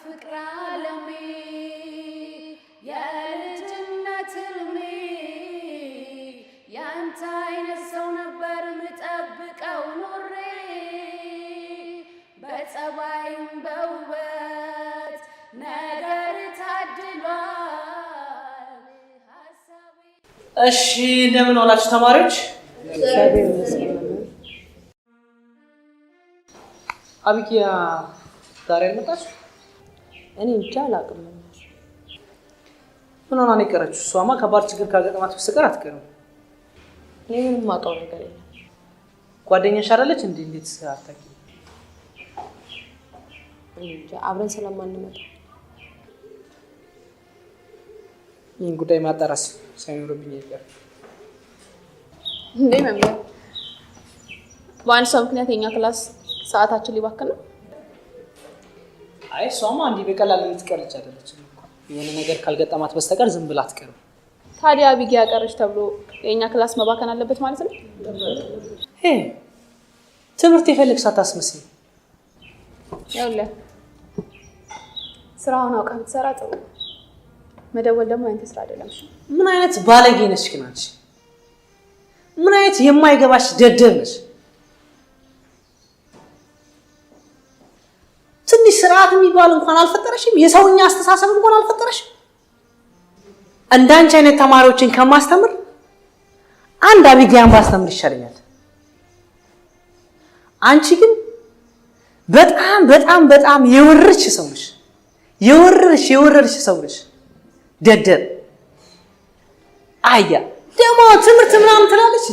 ፍቅር አለሜ የልጅነት ህልሜ ያንተ አይነት ሰው ነበር ምጠብቀው ኖሬ በጸባይም በውበት ነገር ታድሏል ሀሳቤ። እሺ፣ እንደምን ዋላችሁ ተማሪዎች? አቢጊያ ዛሬ አልመጣች? እኔ እንጃ አላውቅም። ምን ሆና ነው የቀረችው? እሷማ ከባድ ችግር ካገጠማት በስተቀር አትቀርም። እኔ ምንም የማውቀው ነገር የለም። ጓደኛሽ አይደለች እንዴ? እንዴት አታውቂም? እኔ እንጃ አብረን ስለማንመጣ። ይህን ጉዳይ ማጣራት ሳይኖርብኝ አይቀርም። እንዴ መምህር፣ በአንድ ሰው ምክንያት የኛ class ሰዓታችን ሊባክን ነው። አይ፣ እሷማ እንዲህ በቀላል የምትቀር ልጅ አይደለችም እኮ። የሆነ ነገር ካልገጠማት በስተቀር ዝም ብላ አትቀርም። ታዲያ አቢጊያ ቀረች ተብሎ የኛ class መባከን አለበት ማለት ነው? ሄ፣ ትምህርት የፈለግሽ አታስመስይ። ይኸውልህ፣ ስራውን አውቀህ ብትሰራ ጥሩ ነው። መደወል ደግሞ ያንተ ስራ አይደለም። እሺ? ምን አይነት ባለጌ ነሽ ግን አንቺ? ምን አይነት የማይገባሽ ደደብ ነሽ? ትንሽ ስርዓት የሚባል እንኳን አልፈጠረሽም። የሰውኛ አስተሳሰብ እንኳን አልፈጠረሽም። እንዳንቺ አይነት ተማሪዎችን ከማስተምር አንድ አቢጊያን ባስተምር ይሻለኛል። አንቺ ግን በጣም በጣም በጣም የወረድሽ ሰው ነሽ። የወረድሽ የወረድሽ ሰው ነሽ። ደደብ አያ ደግሞ ትምህርት ምናምን ትላለች።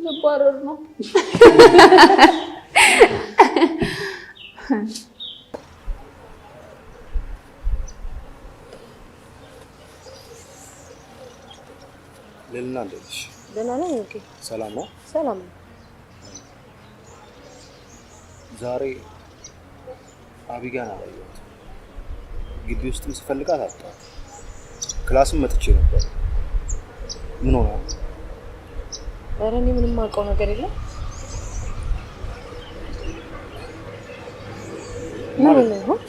ልባረር ነው። ልልና እንዴት ነሽ? ደህና ነኝ። Okay። ሰላም ነው? ሰላም ነው። ዛሬ አቢጋን አላየኋትም። ግቢ ውስጥም ስፈልጋት አጣኋት። Class ም መጥቼ ነበር። ምን ሆና? ኧረ እኔ ምንም የማውቀው ነገር የለም። ምን ሆነ ይሆን?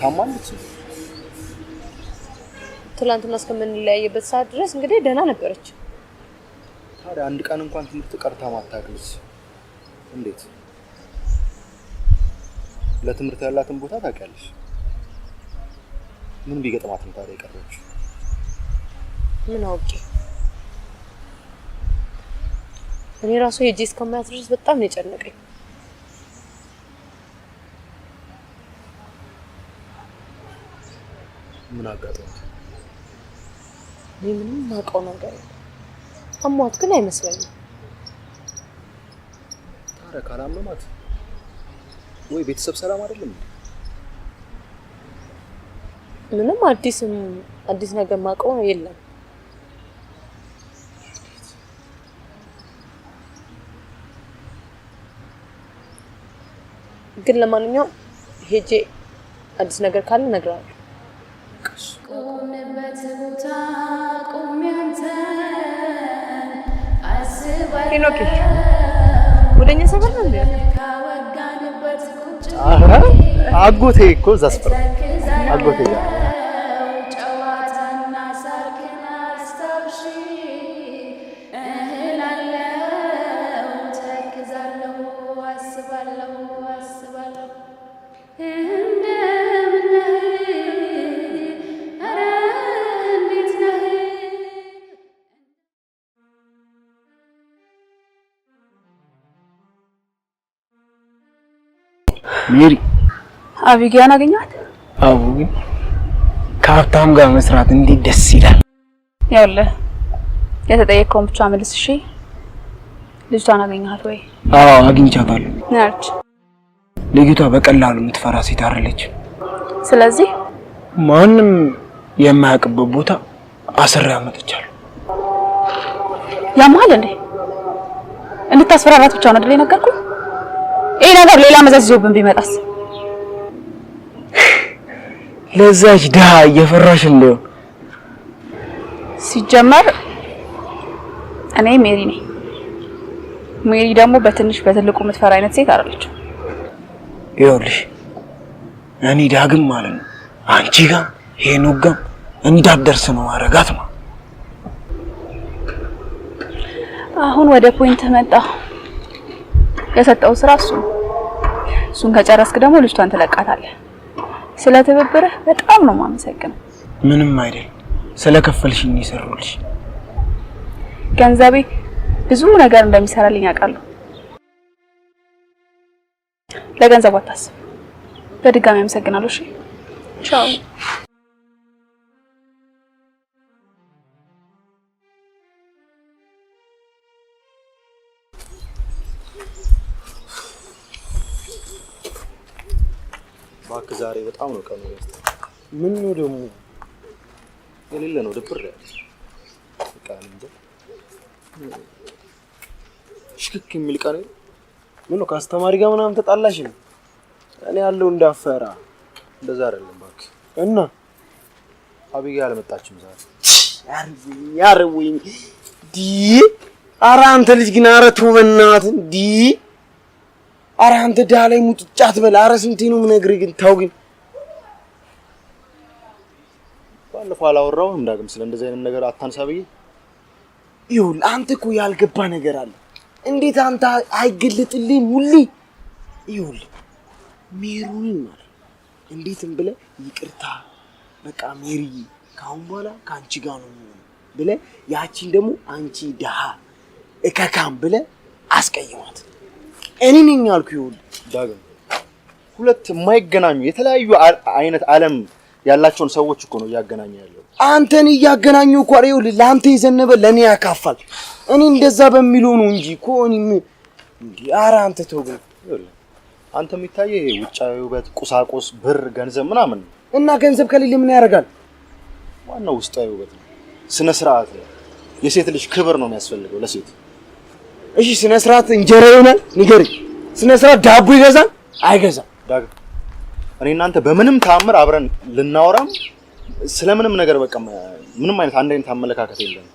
ታማለች? ትላንትና እስከምንለያየበት ሰዓት ድረስ እንግዲህ ደህና ነበረች። ታዲያ አንድ ቀን እንኳን ትምህርት ቀርታ ማታውቅ ልጅ እንዴት? ለትምህርት ያላትን ቦታ ታውቂያለሽ። ምን ቢገጥማት ነው ታዲያ የቀረችው? ምን አውቄ። እኔ ራሱ ሄጄ እስከማያት ድረስ በጣም ነው የጨነቀኝ። ምን አጋጠማት? እኔ ምንም የማውቀው ነገር የለም። አሟት ግን አይመስለኝም። ታዲያ ካላመማት ወይ ቤተሰብ ሰላም አይደለም እንዴ? ምንም አዲስ ነገር የማውቀው የለም። ግን ለማንኛውም ሄጄ አዲስ ነገር ካለ እነግርሃለሁ። ቆምንበት ቦታ ቆሜ አንተን አስባለሁ። ሄኖክ፣ ወደኛ ሰፈር ነው እንዴ? ካወጋንበት ቁጭ አረ አጎቴ እኮ እዛ ሰፈር አጎቴ ጋር። ጨዋታና ሳቅን አስታውሺ እህላለሁ፣ ተክዛለሁ፣ አስባለሁ አስባለሁ፣ እንደምን ነህ? ኧረ እንዴት ነህ? ሜሪ። አቢጊያን አገኘኋት? አዎ፣ ግን ከሀብታም ጋር መስራት እንዴት ደስ ይላል። ይኸውልህ፣ የተጠየቅከውን ብቻ መልስ እሺ። ልጅቷን አገኘኋት ወይ? አዎ፣ አግኝቻታለሁ። ምን አለች? ልጅቷ በቀላሉ የምትፈራ ሴት አይደለች። ስለዚህ? ማንም የማያውቅበት ቦታ አስሬ አመጥቻለሁ። ያመሃል እንዴ? እንድታስፈራራት ብቻ ነው አይደል የነገርኩህ? ይሄ ነገር ሌላ መዘዝ ይዞብን ቢመጣስ? ለዛች ድሃ እየፈራሽ እንደው። ሲጀመር እኔ ሜሪ ነኝ። ሜሪ ደግሞ በትንሽ በትልቁ የምትፈራ አይነት ሴት አይደለችም። ይኸውልሽ እኔ ዳግም ማለት ነው አንቺ ጋር ሄኖክ ጋር እንዳትደርስ ነው ማረጋት ነው። አሁን ወደ point መጣ። የሰጠው ስራ እሱ ነው። እሱን ከጨረስክ ደግሞ ልጅቷን ትለቃታለህ። ስለ ትብብርህ በጣም ነው የማመሰግነው። ምንም አይደል፣ ስለከፈልሽኝ የሰሩልሽ። ገንዘቤ ብዙ ነገር እንደሚሰራልኝ አውቃለሁ። ለገንዘቡ አታስብ። በድጋሚ አመሰግናለሁ። እሺ ቻው። እባክህ ዛሬ በጣም ነው ቀኑ ያስጠላው። ምን ነው ደግሞ የሌለ ነው ድብር ያለ በቃ እኔ እንጃ ሽክክ የሚል ቀን የለም። ምን ነው ከአስተማሪ ጋር ምናምን ተጣላሽ ነው? እኔ ያለው እንዳፈራ እንደዛ አይደለም እባክህ። እና አቢጊያ አልመጣችም ዛሬ። አርወኝ ዲ ኧረ አንተ ልጅ ግን ኧረ ተው በእናትህ ዲ ኧረ አንተ ዳ ላይ ሙጥጫ አትበል። ኧረ ስንቴ ነው የምነግርህ ግን ተው ግን። ባለፈው አላወራሁም ዳግም ስለ እንደዚህ አይነት ነገር አታንሳ ብዬ። ይኸውልህ አንተ እኮ ያልገባ ነገር አለ። እንዴት አንተ አይገለጥልህም ሁሌ? ይኸውልህ ሜሩንን ማለት እንዴትም ብለህ ይቅርታ በቃ ሜሪዬ ከአሁን በኋላ ከአንቺ ጋር ነው የምሆነው ብለህ ያቺን ደግሞ አንቺ ድሃ እከካም ብለህ አስቀይማት። እኔ ነኝ ያልኩህ። ይኸውልህ ዳግም ሁለት የማይገናኙ የተለያዩ አይነት ዓለም ያላቸውን ሰዎች እኮ ነው እያገናኘ ያለው። አንተን እያገናኙ እኮ አይደል? ይኸውልህ ለአንተ የዘነበ ለእኔ ያካፋል። እኔ እንደዛ በሚለው ነው እንጂ እኮ እኔ እንዴ ኧረ አንተ ተው ግን። ይኸውልህ አንተ የሚታየህ ይሄ ውጫዊ ውበት፣ ቁሳቁስ፣ ብር፣ ገንዘብ ምናምን ነው። እና ገንዘብ ከሌለ ምን ያደርጋል? ዋናው ውስጣዊ ውበት ነው፣ ስነ ስርዓት ነው። የሴት ልጅ ክብር ነው የሚያስፈልገው ለሴት። እሺ ስነ ስርዓት እንጀራ ይሆናል? ንገረኝ። ስነ ስርዓት ዳቦ ይገዛል? አይገዛም። ዳግም እኔ እናንተ በምንም ተአምር አብረን ልናወራም ስለምንም ነገር በቃ ምንም አይነት አንድ አይነት አመለካከት የለንም።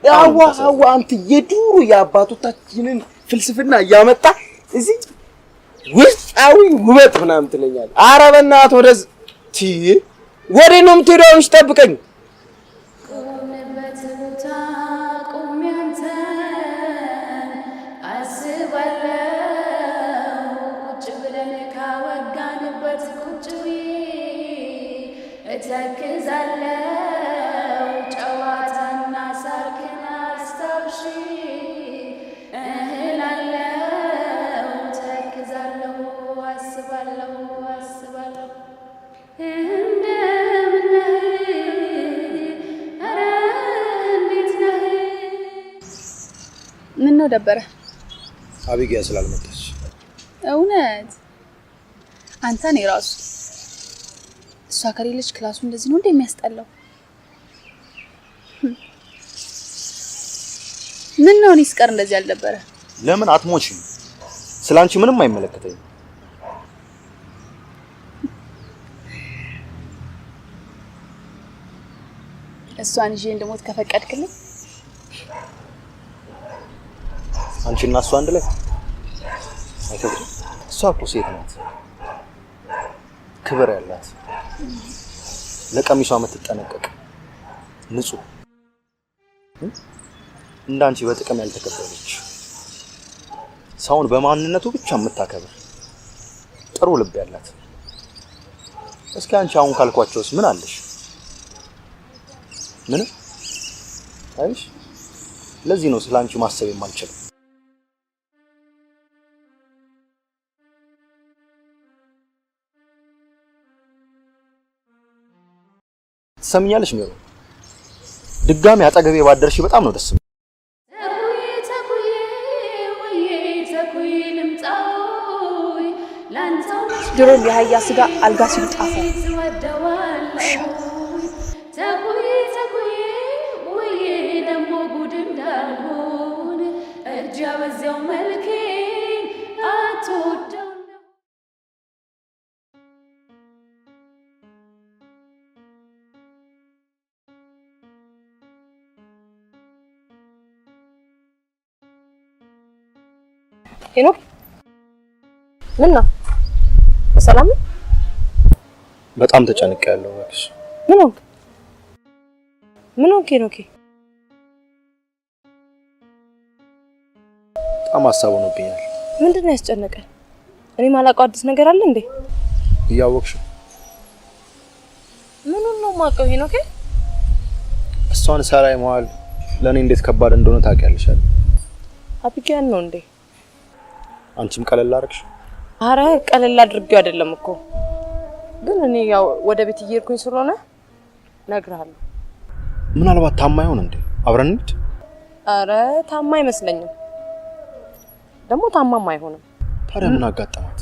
አዋ አዋ አንተ የዱሮ የአባቶቻችንን ፍልስፍና እያመጣ እዚህ ውስጣዊ ውበት ምናምን ትለኛለህ። ኧረ በእናትህ ወደዚህ ወዴት ነው የምትሄደው? አሁን ጠብቀኝ። ቆምንበት ቦታ ቆሜ አንተን አስባለሁ። ቁጭ ብለን ካወጋንበት ቁጭ ብዬ እተክዛለሁ። ጨዋታና ሳቅን አስታውሼ እህላለሁ። ተክዛለሁ፣ አስባለሁ፣ አስባለሁ እንደምን ነህ? ኧረ እንዴት ነህ? ምን ነው ደበረ? አቢጊያ ስላልመጣች። እውነት አንተ እኔ ራሱ እሷ ከሌለች class ኡ እንደዚህ ነው እንደ የሚያስጠላው። ምን ነው እኔ ስቀር እንደዚህ አልነበረ? ለምን አትሞችም? ስላንቺ ምንም አይመለከተኝም። እሷን ይዤ እንድሞት ከፈቀድክልኝ። አንቺና እሷ አንድ ላይ አይከብድም? እሷ እኮ ሴት ናት፣ ክብር ያላት፣ ለቀሚሷ የምትጠነቀቅ ንጹህ፣ እንዳንቺ በጥቅም ያልተከበበች፣ ሰውን በማንነቱ ብቻ የምታከብር ጥሩ ልብ ያላት። እስኪ አንቺ አሁን ካልኳቸውስ ምን አለሽ? ምንም አይሽ። ለዚህ ነው ስላንቺ ማሰብ የማልችለው። ትሰሚኛለሽ ሜሮ? ድጋሚ አጠገቤ ባደርሽ በጣም ነው ደስ የሚለው። ተኩዬ ተኩዬ ውዬ ተኩዬ ልምጣውይ ላንተው ድሮም የአህያ ስጋ አልጋ ሲሉ ጣፋ። ትወደዋለሁ። ተኩዬ ተኩዬ ውዬ ደሞ ጉድ እንዳልሆን እጅ በዚያው መልኬን አትወደው ሄኖክ ምን ነው? በሰላም ነው? በጣም ተጨንቄያለሁ እባክሽ። ምን ሆንክ? ምን ሆንክ ሄኖኬ? በጣም ሀሳብ ሆኖብኛል። ምንድን ነው ያስጨነቀ? እኔ ማላውቀው አዲስ ነገር አለ እንዴ? እያወቅሽ ምኑን ነው የማውቀው ሄኖኬ? እሷን ሳላይ መዋል ለእኔ እንዴት ከባድ እንደሆነ ታውቂያለሽ አይደል? አቢጊያን ነው እንዴ? አንቺም ቀለል አደረግሽ? አረ ቀለል አድርጌው አይደለም እኮ፣ ግን እኔ ያው ወደ ቤት እየሄድኩኝ ስለሆነ እነግርሃለሁ። ምናልባት ታማ ይሆን እንዴ? አብረን እንሂድ። አረ ታማ አይመስለኝም። ደግሞ ታማም አይሆንም። ታዲያ ምን አጋጠማት?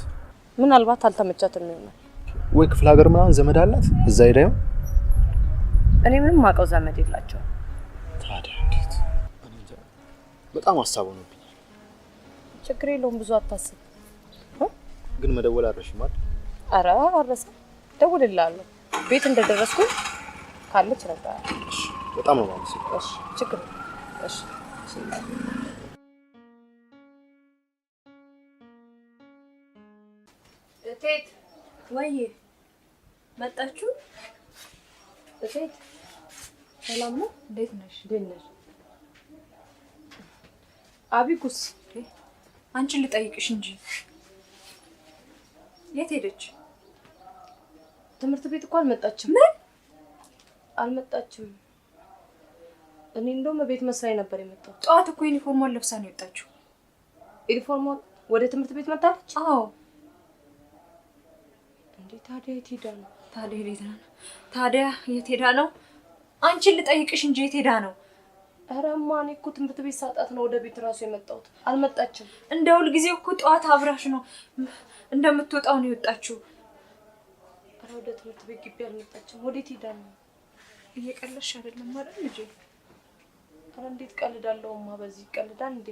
ምናልባት አልተመቻትም ይሆናል። ወይ ክፍለ ሀገር ምናምን ዘመድ አላት እዛ ሄዳ ይሆን? እኔ ምንም አውቀው ዘመድ የላቸውም። ታዲያ እንዴት? እኔ እንጃ፣ በጣም ሀሳብ ሆኖብኛል። ችግር የለውም ብዙ አታስብ። ግን መደወል አልረሽም አይደል? አረ አልረሳም፣ እደውልልሃለሁ። ቤት እንደደረስኩኝ ካለች እነግርሃለሁ። እሺ፣ በጣም ነው የማመሰግነው። እሺ፣ ችግር የለውም። እሺ። እቴት ወይ መጣችሁ? እቴት ሰላም ነው? እንዴት ነሽ? እንዴት ነሽ? አቢጉስ አንቺን ልጠይቅሽ እንጂ የት ሄደች? ትምህርት ቤት እኮ አልመጣችም። ምን አልመጣችም? እኔ እንደውም ቤት መስላኝ ነበር የመጣሁት። ጠዋት እኮ ዩኒፎርሟን ለብሳ ነው የወጣችው። ዩኒፎርሟን ወደ ትምህርት ቤት መጣለች? አዎ። እንዴ ታዲያ የት ሄዳ ነው? ታዲያ የት ሄዳ ነው? ታዲያ የት ሄዳ ነው? አንቺን ልጠይቅሽ እንጂ የት ሄዳ ነው? ኧረ እማ እኔ እኮ ትምህርት ቤት ሳጣት ነው ወደ ቤት እራሱ የመጣሁት። አልመጣችም። እንደ ሁልጊዜው እኮ ጠዋት አብራሽ ነው እንደምትወጣው ነው የወጣችው። ኧረ ወደ ትምህርት ቤት ግቢ አልመጣችም። ወዴት ሄዳ ነው? እየቀለድሽ አይደለም አይደል ልጄ? ኧረ እንዴት ቀልዳለሁ እማ፣ በዚህ ይቀልዳል እንዴ?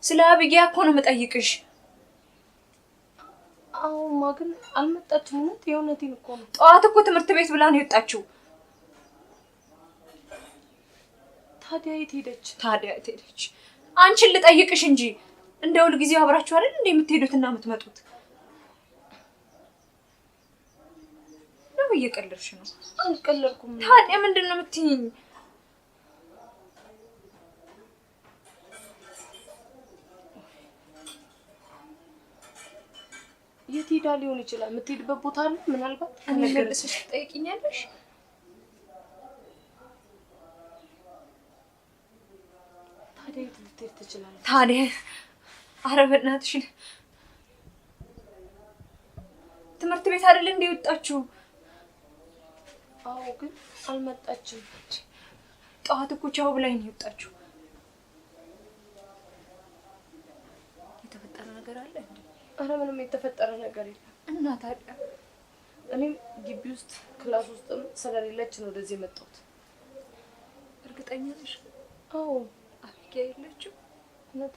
ስለ አቢጊያ እኮ ነው የምጠይቅሽ። አሁንማ ግን አልመጣችም። እውነት የእውነቴን እኮ ነው። ጠዋት እኮ ትምህርት ቤት ብላ ነው የወጣችው። ታዲያ የት ሄደች? ታዲያ የት ሄደች? አንቺን ልጠይቅሽ እንጂ እንደ ሁልጊዜው አብራችሁ አይደል እንዴ የምትሄዱትና የምትመጡት? ነው እየቀለድሽ ነው? አልቀለድኩም። ታዲያ ምንድን ነው የምትይኝ? የት ሄዳ ሊሆን ይችላል? የምትሄድበት ቦታ አለ ምናልባት። እኔ መልሰሽ ትጠይቂኛለሽ? ታዲያ የት ልትሄድ ትችላለች? ታዲያ ኧረ በእናትሽ ትምህርት ቤት አይደል እንዴ የወጣችሁ? አዎ፣ ግን አልመጣችም። ጠዋት እኮ ቻው ብላኝ ነው የወጣችሁ። የተፈጠረ ነገር አለ እንዴ? ኧረ ምንም የተፈጠረ ነገር የለም። እና ታዲያ እኔም ግቢ ውስጥ class ውስጥም ስለሌለች ነው ወደዚህ የመጣሁት። እርግጠኛ ነሽ? አዎ። አቢጊያ የለችም? እውነት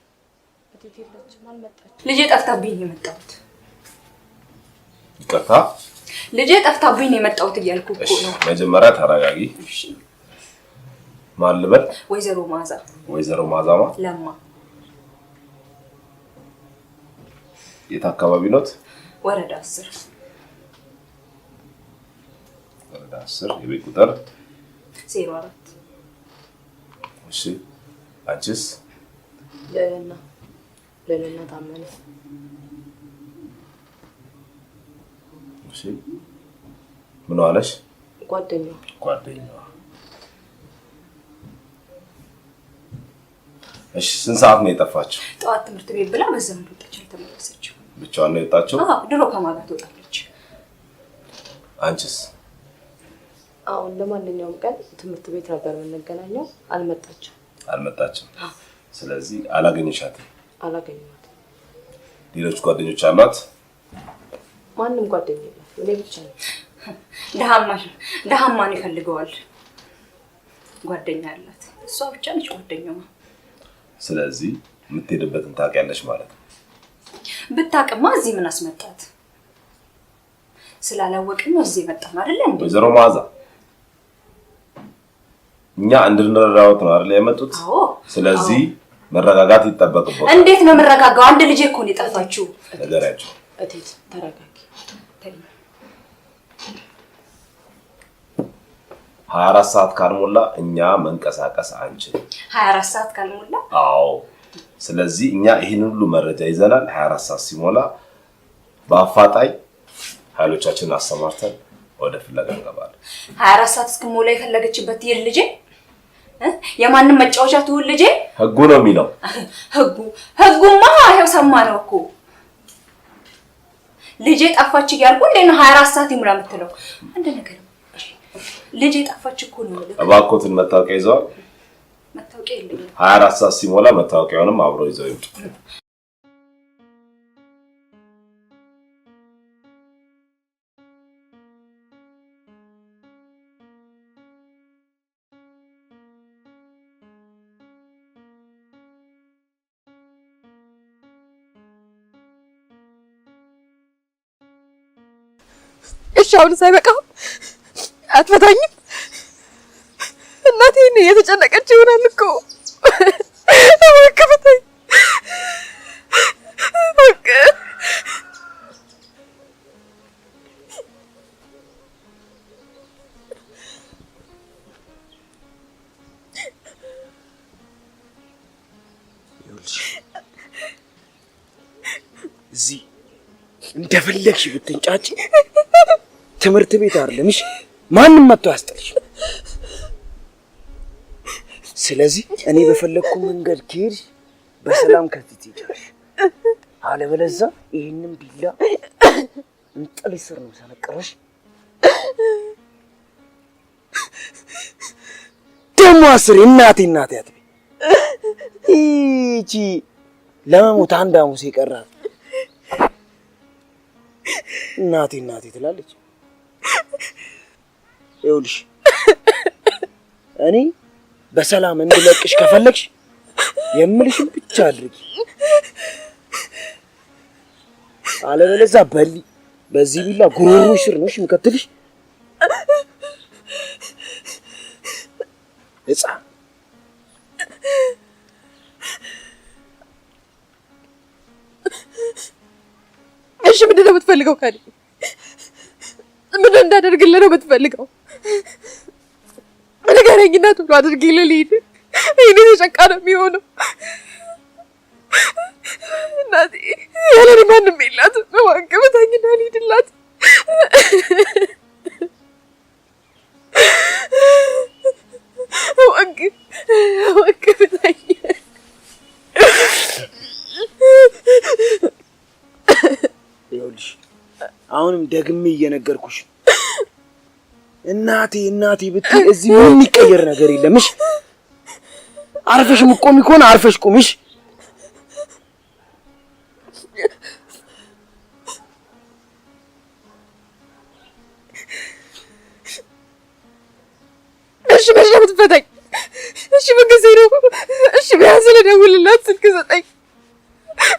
እቴት የለችም፣ አልመጣችም። ልጄ ጠፍታብኝ ነው የመጣሁት። ይቅርታ፣ ልጄ ጠፍታብኝ ነው የመጣሁት እያልኩ እኮ ነው። መጀመሪያ ተረጋጊ። ማን ልበል? ወይዘሮ መዓዛ። ወይዘሮ መዓዛማ ለማ። የት አካባቢ ኖት? ወረዳ 10። ወረዳ 10። የቤት ቁጥር 04። እሺ፣ አንቺስ? ልዕልና። ልዕልና ታመነ። እሺ፣ ምን ዋለሽ? ጓደኛዋ። ጓደኛዋ። እሺ፣ ስንት ሰዓት ነው የጠፋችው? ጠዋት ትምህርት ቤት ብላ በዛው እንደወጣች አልተመለሰችም። ብቻዋን ነው የወጣችው? አዎ፣ ድሮ ከማን ጋር ትወጣለች? አንቺስ? አዎ፣ ለማንኛውም ቀን ትምህርት ቤት ነበር የምንገናኘው። አልመጣችም። አልመጣችም። ስለዚህ አላገኘሻትም? አላገኘኋትም። ሌሎች ጓደኞች አሏት? ማንም ጓደኛ የላትም፣ እኔ ብቻ ነኝ። ደሃማን ይፈልገዋል። ጓደኛ አላት፣ እሷ ብቻ ነች ጓደኛዋ። ስለዚህ የምትሄድበትን ታውቂያለሽ ማለት ነው። ብታውቅማ እዚህ ምን አስመጣት? ስላላወቅን ነው እዚህ የመጣነው አይደለ እንዴ? ወይዘሮ መዓዛ እኛ እንድንረዳዎት ነው አይደል የመጡት? ስለዚህ መረጋጋት ይጠበቅብዎታል። እንዴት ነው የምረጋጋው? አንድ ልጄ እኮ ነው የጠፋችው። ነገሪያቸው። እቴት ተረጋጊ። 24 ሰዓት ካልሞላ እኛ መንቀሳቀስ አንችልም። 24 ሰዓት ካልሞላ? አዎ። ስለዚህ እኛ ይህንን ሁሉ መረጃ ይዘናል። 24 ሰዓት ሲሞላ በአፋጣኝ ኃይሎቻችንን አሰማርተን ወደ ፍለጋ እንገባለን። 24 ሰዓት እስክሞላ የፈለገችበት ትሄድ ልጄ? የማንም መጫወቻ ትሁን ልጄ? ህጉ ነው የሚለው። ህጉማ ይኸው ሰማነው እኮ። ልጄ ጠፋች እያልኩ እንዴት ነው 24 ሰዓት ይሙላ የምትለው? አንድ ነገር ልጄ ጠፋች እኮ ነው የምልህ። እባክዎትን መታወቂያ ይዘዋል? መታወቂያ የለኝም። 24 ሰዓት ሲሞላ መታወቂያውንም አብረው ይዘው ይምጡ። እሺ አሁን ሳይበቃም አትፈታኝም? እናቴ እየተጨነቀች ይሆናል እኮ። እባክህ ፍታኝ። እባክህ። ይኸውልሽ እዚህ እንደፈለግሽ ብትንጫጭ ትምህርት ቤት አይደለም፣ እሺ? ማንም መጥቶ አያስጥልሽ። ስለዚህ እኔ በፈለግኩ መንገድ ከሄድሽ በሰላም ከዚህ ትሄጃለሽ። አለበለዚያ ይሄንን ቢላ እንጥልሽ ስር ነው ሰነቅረሽ። ደግሞ አስሬ እናቴ እናቴ አትበይ። ይቺ ለመሞት አንድ ሐሙስ የቀራት እናቴ እናቴ ትላለች። ይኸውልሽ እኔ በሰላም እንድለቅሽ ከፈለግሽ የምልሽን ብቻ አድርጊ። አለበለዚያ በሊ በዚህ ቢላ ጉሮሮሽ ስር ነው እሺ የምከትልሽ። ሕፃን እሺ ምንድን ነው የምትፈልገው ከእኔ? ምን እንዳደርግልህ ነው የምትፈልገው? ንገረኝና ቶሎ አድርጊልህ ልሂድ። እኔ ተጨንቃ ነው የሚሆነው። እናቴ ያለ እኔ ማንም የላትም። እባክህ ፍታኝና ልሂድላት። እባክህ እባክህ ፍታኝ። ይኸውልሽ አሁንም ደግሜ እየነገርኩሽ እናቴ እናቴ ብትይ እዚህ ምንም የሚቀየር ነገር የለም። እሺ አርፈሽ የምትቆሚ ከሆነ አርፈሽ ቁሚ። እሺ እሺ መቼ ነው የምትፈታኝ? እሺ ምን ጊዜ ነው? እሺ ቢያንስ ልደውልላት ስልክ ስጠኝ።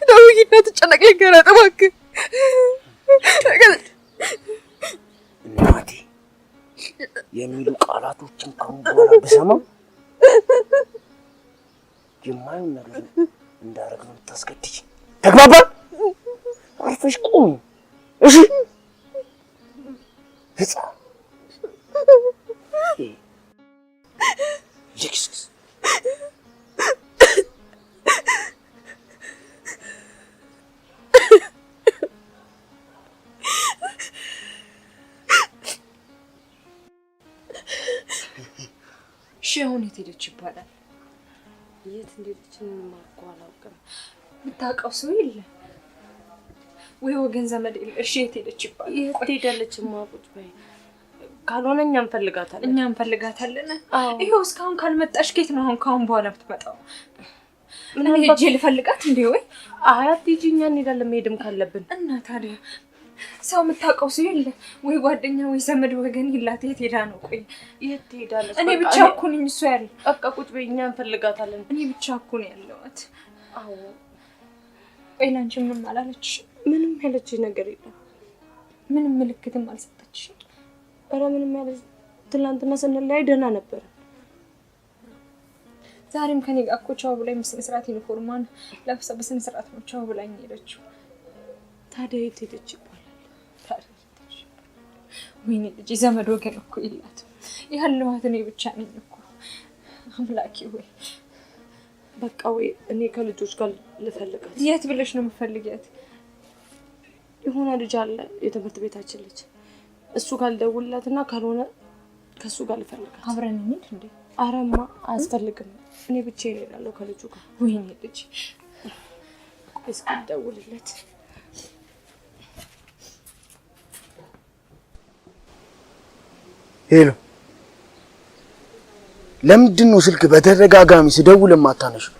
ደውዬና ትጨነቅ ልንገራት እባክህ። እናቴ የሚሉ ቃላቶችን ካሁን በኋላ ብሰማ የማይሆን ነገር እንዳደርግ ነው የምታስገድጂኝ። ተግባባን? አርፈሽ ቁሚ። እሺ ሕፃን ልክስክስ። እሺ አሁን የት ሄደች ይባላል? የት እንደሄደች ምንም እኮ አላውቅም። የምታውቀው ሰው የለ ወይ ወገን ዘመድ የለ። እሺ የት ሄደች ይባላል? የት ሄዳለች? ቁጭ በይ። ካልሆነ እኛ እንፈልጋታለን። እኛ እንፈልጋታለን። ይኸው እስካሁን ካልመጣሽ ከየት ነው አሁን ካሁን በኋላ የምትመጣው? እኔ ሄጄ ልፈልጋት እንዴ? ወይ አይ አትሂጂ፣ እኛ እንሄዳለን መሄድም ካለብን። እና ታዲያ ሰው የምታውቀው ሰው የለ ወይ ጓደኛ ወይ ዘመድ ወገን የላት። የት ሄዳ ነው? ቆይ የት ትሄዳለች? እኔ ብቻ እኮ ነኝ እሷ ያለ። በቃ ቁጭ በይ፣ እኛ እንፈልጋታለን። እኔ ብቻ እኮ ነው ያለኋት። አዎ። ቆይ ላንቺ ምንም አላለችሽም? ምንም ያለችኝ ነገር የለም። ምንም ምልክትም አልሰጠችሽም? ኧረ ምንም ያለች። ትናንትና ስንለያይ ደህና ነበር። ዛሬም ከኔ ጋር እኮ ቻው ብላኝ በስነ ስርዓት ዩኒፎርሟን ለብሳ በስነ ስርዓት ነው ቻው ብላኝ ሄደችው። ታዲያ የት ሄደች ይባላል? ታዲያ የት ሄደች? ወይኔ ልጄ ዘመድ ወገን እኮ የላትም። ያለኋት እኔ ብቻ ነኝ እኮ። አምላኬ ወይ በቃ ወይ እኔ ከልጆች ጋር ልፈልጋት። የት ብለሽ ነው የምትፈልጊያት? የሆነ ልጅ አለ የትምህርት ቤታችን ልጅ፣ እሱ ጋር ልደውልላትና ካልሆነ ከእሱ ጋር ልፈልጋት። አብረን እንሂድ እንዴ? አረማ አያስፈልግም፣ እኔ ብቻዬን እሄዳለሁ ከልጁ ጋር። ወይኔ ልጅ ቆይ እስኪ ልደውልለት። Hello፣ ለምንድን ነው ስልክ በተደጋጋሚ ስደውል የማታነሺው?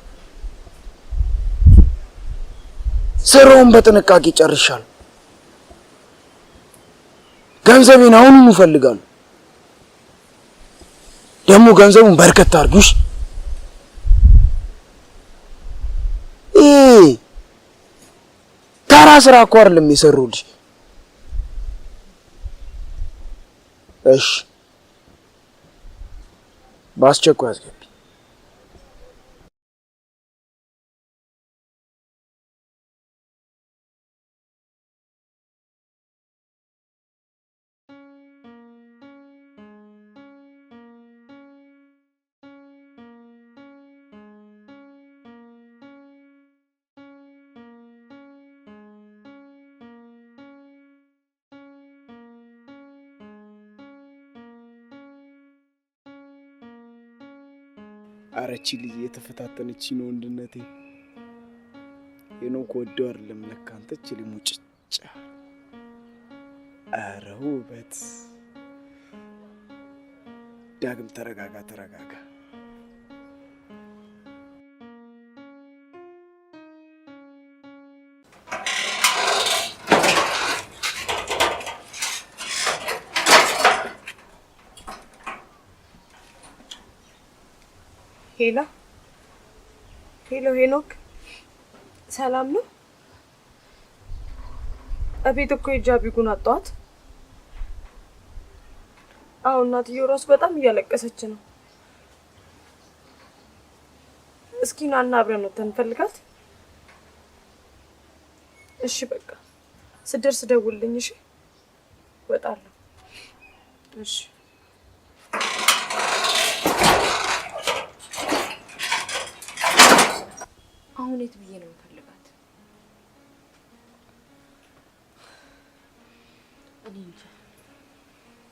ስራውን በጥንቃቄ ጨርሻለሁ። ገንዘቤን አሁኑኑ እፈልጋለሁ። ደግሞ ገንዘቡን በርከት አድርጊው። እሺ? ተራ ስራ እኮ አይደለም የሰሩልሽ። እሺ፣ በአስቸኳይ አስገቢ። አረቺ ልጅ የተፈታተነች ነው ወንድነቴ። ሄኖክ ወደው አይደለም ለካ አንተ እቺ ሙጭጫ። ኧረ ውበት! ዳግም ተረጋጋ፣ ተረጋጋ። Hello hello፣ ሄኖክ ሰላም ነው? እቤት እኮ ሄጄ አቢጉን አጣኋት። አዎ እናትየው እራሱ በጣም እያለቀሰች ነው። እስኪ ና እና አብረን ወተን እንፈልጋት። እሺ በቃ ስደርስ ደውልልኝ። እሺ እወጣለሁ። እሺ አሁን የት ብዬ ነው የምፈልጋት? እኔ እንጃ።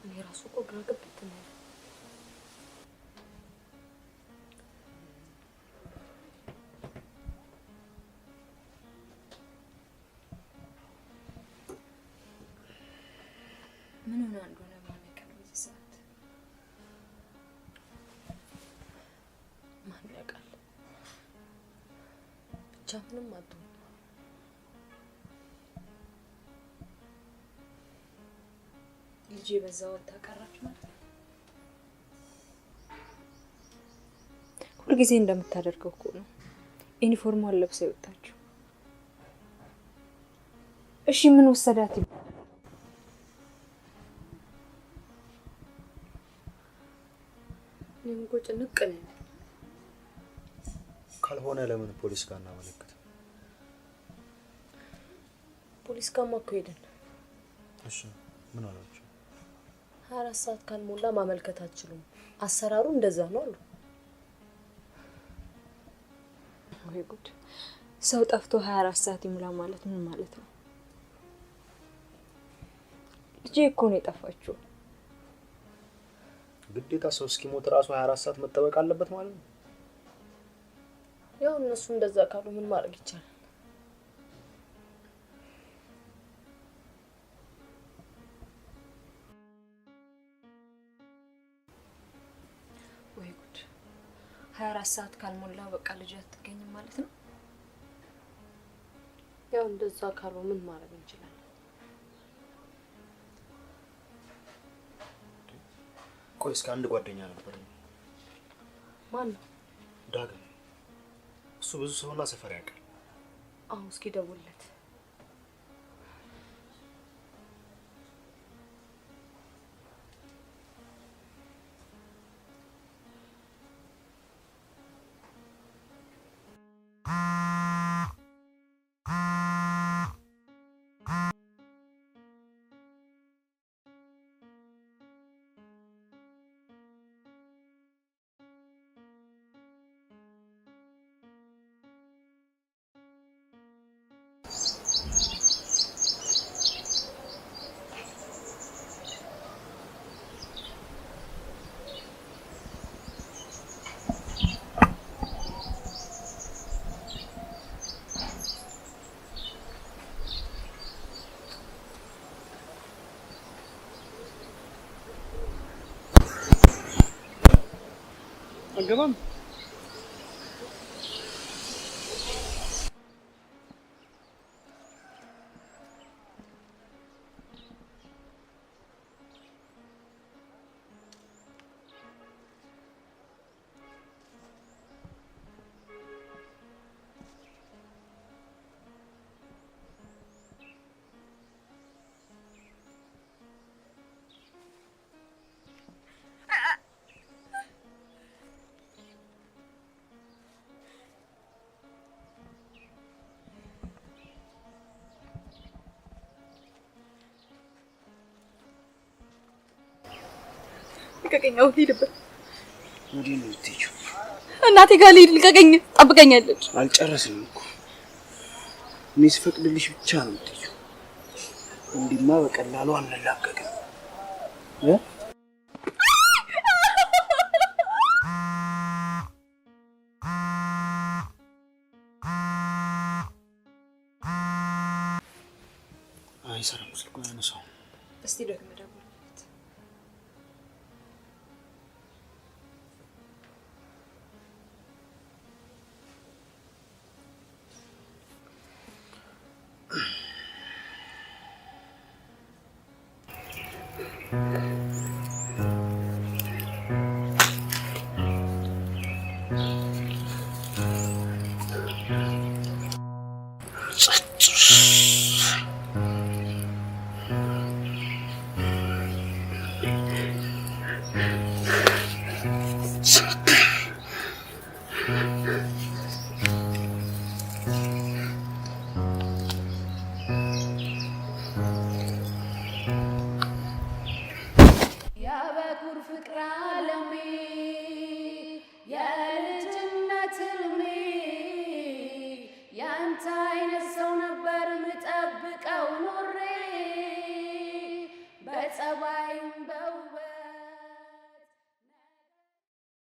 እኔ ራሱ እኮ ግራ ገብቶኛል ነው። ምን ሆና እንደሆነ ማን ያውቃል? በዚህ ሰዓት ማን ያውቃል? ብቻ ምንም አትሆንም። ልጄ በዛ ወጥታ ቀራች ማለት ነው። ሁልጊዜ እንደምታደርገው እኮ ነው። ዩኒፎርሟን ለብሳ የወጣችው። እሺ ምን ወሰዳት? እኔም እኮ ጭንቅ ነው ያለኝ። ካልሆነ ለምን ፖሊስ ጋር እናመለክት? ፖሊስ ጋርማ እኮ ሄድን። እሺ ምን አላቸው? 24 ሰዓት ካልሞላ ማመልከት አትችሉም፣ አሰራሩ እንደዛ ነው አሉ። ወይ ጉድ! ሰው ጠፍቶ 24 ሰዓት ይሙላ ማለት ምን ማለት ነው? ልጄ እኮ ነው የጠፋችው። ግዴታ ሰው እስኪሞት እራሱ 24 ሰዓት መጠበቅ አለበት ማለት ነው? ያው እነሱ እንደዛ ካሉ ምን ማድረግ ይቻላል? ወይ ጉድ! 24 ሰዓት ካልሞላ በቃ ልጄ አትገኝም ማለት ነው? ያው እንደዛ ካሉ ምን ማድረግ እንችላለን? ቆይ እስከ አንድ ጓደኛ ነበር። ማን ነው? ዳግም። እሱ ብዙ ሰውና ሰፈር ያውቃል። አዎ እስኪ ደውልለት። አገባም ልቀቀኝ! አሁን ሂድበት። ወዴት ነው የምትሄጂው? እናቴ ጋር ልሂድ። ልቀቀኝ! ጠብቀኛለች። አልጨረስንም እኮ። እኔ ስፈቅድልሽ ብቻ ነው የምትሄጂው። እንዲማ በቀላሉ አንላቀቅም እ አይሰራም፣ ስልኩን አያነሳውም። እስቲ ደግመህ ደውልለት።